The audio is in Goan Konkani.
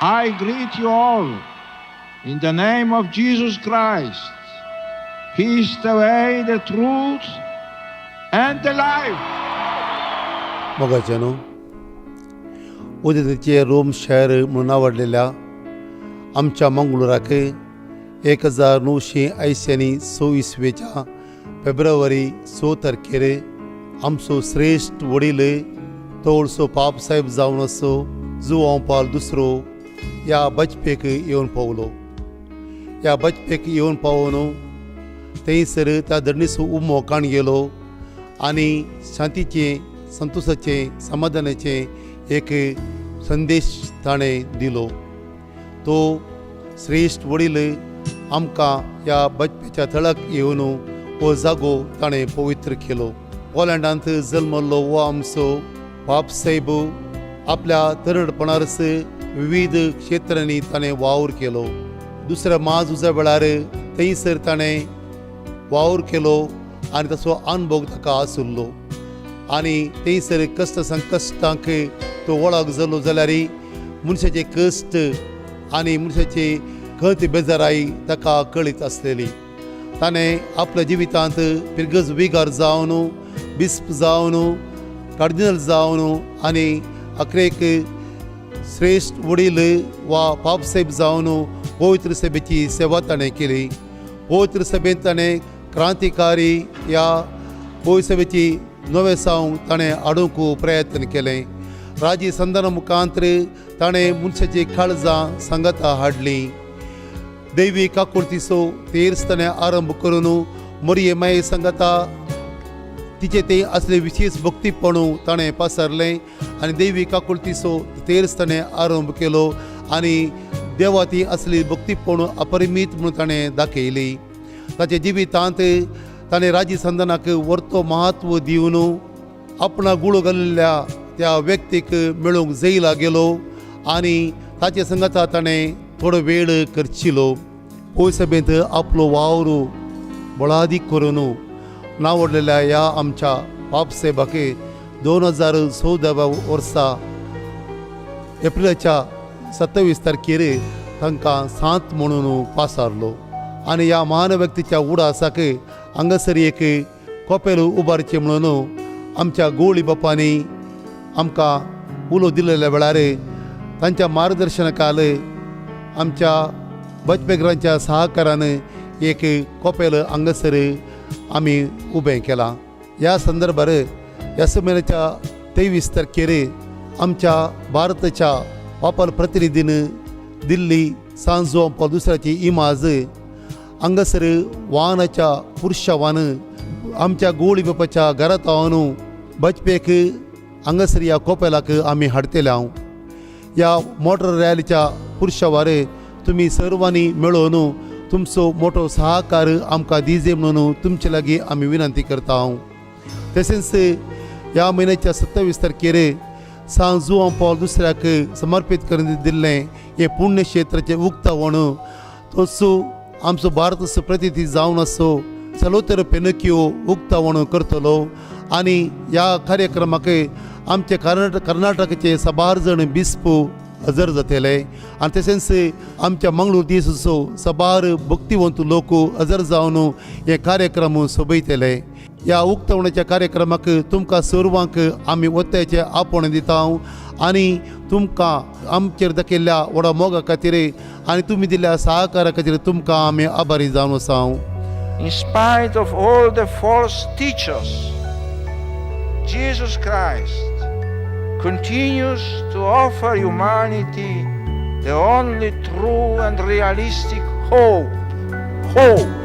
I greet you all in the name of Jesus Christ. He is the way, the truth, and the life. मोगाचें न्हू, उदेंतेचें रोम शहर म्हणून आवडलेल्या आमच्या मंगळुराक 1980 आनी स इसवेच्या फेब्रुवारी 6 तारखेर आमचो श्रेश्ठ वडील तोळसो पाप साहेब जावन आसो जुवांव पाल दुसरो ह्या बजपेक येवन पावलो. ह्या बजपेक येवन पावोन थंयसर त्या धरणीचो उमो काण गेलो आनी शांतीचें, संतोशाचें, समाधानाचें एक संदेश ताणें दिलो. तो श्रेश्ठ वडील आमकां ह्या बजपेच्या थळाक येवन हो जागो ताणें पवित्र केलो. पोलंडांत जल्मल्लो हो आमचो पाप साहेब आपल्या तरणपणारच विविध क्षेत्रांनी ताणें वावर केलो. दुसऱ्या म्हाझुजा वेळार थंयसर ताणें वावर केलो आनी ताचो अनुभव ताका आशिल्लो आनी थंयसर कश्ट संकश्टांक तो वळख जालो जाल्यार मनशाचे कश्ट आनी मनशाची खंत बेजाराय ताका कळीत आसलेली. ताणें आपल्या जिवितांत पिरगज विगार जावन, बिस्प जावन, कार्दिनल जावन आनी अखरेक श्रेश्ठ वडील वा पापसाहेब जावन पवित्र सभेची सेवा ताणें केली. पवित्र सभेंत ताणें क्रांतिकारी ह्या पवित्र सभेची नवें सावंक ताणें हाडूंक प्रयत्न केलें. राजी संदाना मुखांतर ताणें मनशाची काळजां सांगाता हाडलीं. देवी काकुळतीचो तेर्स ताणें आरंभ करून मोरये माये सांगाता तिचे ते असले विशेष भक्तीपणू ताणें पसरलें आनी देवी काकुळतीचो तेर्स ताणें आरंभ केलो आनी देवा ती असली भक्तीपणू अपरिमीत म्हणून ताणें दाखयली. ताच्या जिवितांत ताणें राजी संदनाक वर्तो म्हत्व दिवन आपणा गुळो घालिल्ल्या त्या व्यक्तीक मेळूंक जैला गेलो आनी ताचे संगाता ताणें थोडो वेळ खर्चिलो. पयसभेंत आपलो वावर बळादीक करून नावडलेल्या ह्या आमच्या पापसाहेबाक 2014 वर्सा एप्रिलाच्या 27 तारखेर तांकां सांत म्हणून पासारलो आनी ह्या महान व्यक्तीच्या उडासाक हांगासर एक कोपेल उबारचें म्हणून आमच्या गोळी बापांनी आमकां उलो दिलेल्या वेळार तांच्या मार्गदर्शनाखाल आमच्या बचपेकरांच्या सहकारान एक कोपेल हांगासर आमी उबें केलां. ह्या संदर्भार ह्याच म्हयन्याच्या 23 तारखेर आमच्या भारताच्या पापल प्रतिनिधीन दिल्ली सांजो दुसऱ्याची इमाज हांगासर वाहनाच्या पुरशावान आमच्या गोळी बापाच्या घरांत हांव बचपेक हांगासर ह्या कोपेलाक आमी हाडटले. हांव ह्या मोटर रॅलीच्या पुरशावार तुमी सर्वांनी मेळोवन तुमचो मोठो सहकार आमकां दिजे म्हणून तुमचे लागीं आमी विनंती करता. हांव तशेंच ह्या म्हयन्याच्या 27 तारखेर सांग जुवां पावल दुसऱ्याक समर्पीत करून दिल्लें हें पुण्यक्षेत्राचें उक्तावण तोच आमचो भारताचो प्रतिनिधी जावन आसो सलोतर पेनकियो उक्तावण करतलो आनी ह्या कार्यक्रमाक आमचे कर्नाटकाचे साबार जण बिस्प हजर जातले आनी तशेंच आमच्या मंगळूर दिसाचो साबार भक्तिवंत लोक हजर जावन हे कार्यक्रम सोबयतले. ह्या उक्तावणाच्या कार्यक्रमाक तुमकां सर्वांक आमी वत्याचे आपोवणें दिता आनी तुमकां आमचेर दाखयल्ल्या व्हडा मोगा खातीर आनी तुमी दिल्ल्या सहकारा खातीर तुमकां आमी आभारी जावन आसा. In spite of all the false teachers, Jesus Christ continues to offer humanity the only true and realistic hope. Hope.